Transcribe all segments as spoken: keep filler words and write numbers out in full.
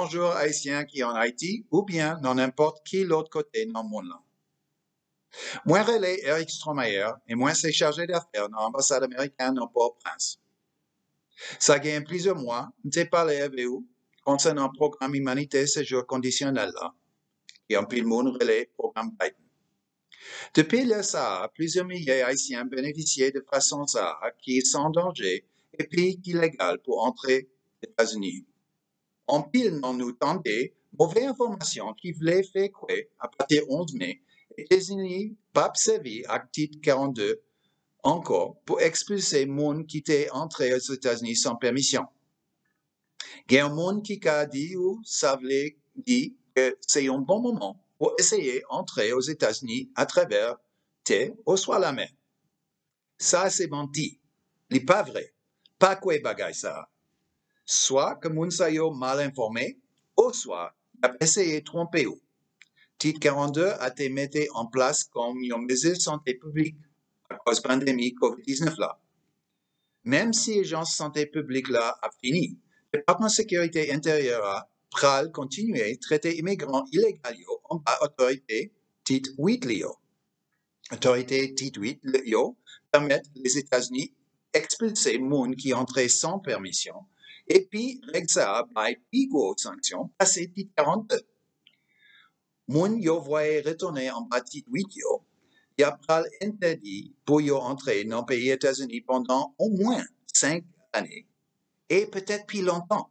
Bonjou Ayisyen ki ann Ayiti oubyen nan nenpòt ki lòt kote nan mond lan. Mwen rele Eric Stromayer e mwen se chaje dafè nan anbasad ameriken nan Pòtoprens. Sa gen plizyè mwa, m te pale avè ou konsènan pwogram imanitè sejou kondisyonèl la, ki anpil moun rele pwogram Biden. Depi lè sa a, plizyè milye Ayisyen benefisye de fason sa a ki san danje epi ki legal pou antre Etazini. Anpil nan nou tande move enfòmasyon ki vle fè kwè apati onz me, Etazini p ap sèvi ak Tit karannde ankò pou ekspilse moun ki te antre Ozetazini san pèmisyon. Gen moun ki ka di ou sa vle di ke se yon bon moman pou eseye antre Ozetazini atravè tè oswa lamè. Sa se manti. Li pa vre. Pa kwè bagay sa a. Swa ke moun sa yo mal enfòme, oswa y ap eseye twonpe ou. Tit karannde a te mete an plas kòm yon mezi sante piblik akòz pandemi kovid diznèf la. Menm si ijans sante piblik la ap fini, Depatman Sekirite Enteryè a pral kontinye trete imigran ilegal yo anba otorite Tit uit li yo. Otorite Tit uit yo pèmèt Lezetazini ekspilse moun ki antre san pèmisyon, epi règ sa a bay pi gwo sanksyon pase Tit karannde. Moun yo voye retounen anba Tit uit yo, y ap pral entèdi pou yo antre nan peyi Etazini pandan omwen senk ane, e petèt pi lontan.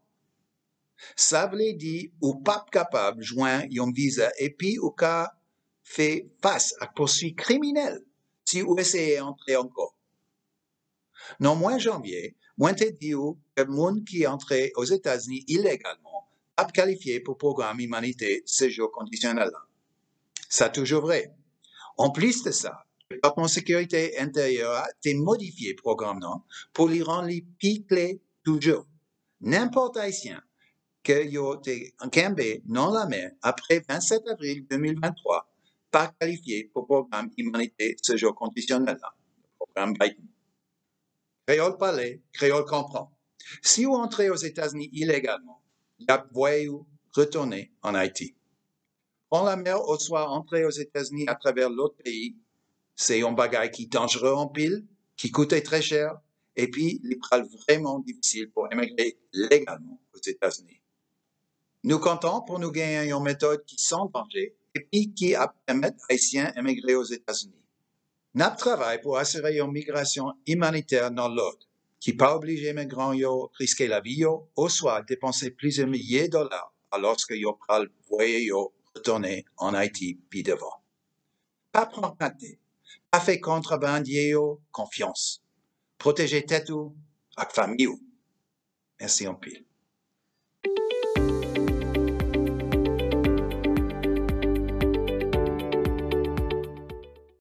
Sa vle di ou p ap kapab jwenn yon viza epi ou ka fè fas ak pousuit kriminèl si ou eseye antre ankò. Nan mwa janvye, mwen te di ou ke moun ki antre Ozetazini ilegalman ap kalifye pou pwogram imanitè sejou kondisyonèl la. Sa toujou vre. Anplis de sa, Depatman Sekirite Enteryè a te modifye pwogram nan pou li rann li pi klè toujou. Nenpòt Ayisyen ke yo te kenbe nan lamè apre vennsèt avril de mil venntwa pa kalifye pou pwogram imanitè sejou kondisyonèl la, pwogram Biden. Kreyòl pale, kreyòl konprann. Si ou antre Ozetazini ilegalman, y ap voye ou retounen ann Ayiti. Pran lamè oswa antre Ozetazini atravè lòt peyi, se yon bagay ki danjere anpil, ki koute trè chè, epi li pral vrèman difisil pou emigre legalman Ozetazini. Nou kontan pou nou genyen yon metòd ki san danje epi ki ap pèmèt Ayisyen emigre Ozetazini. N ap travay pou asire yon migrasyon imanitè nan lòd, ki pa oblije imigran yo riske lavi yo oswa depanse plizyè milye dola alòske yo pral voye yo retounen ann Ayiti pi devan. Pa pran kante, pa fè kontrabandye yo konfyans. Pwoteje tèt ou ak fanmi w. Mèsi anpil.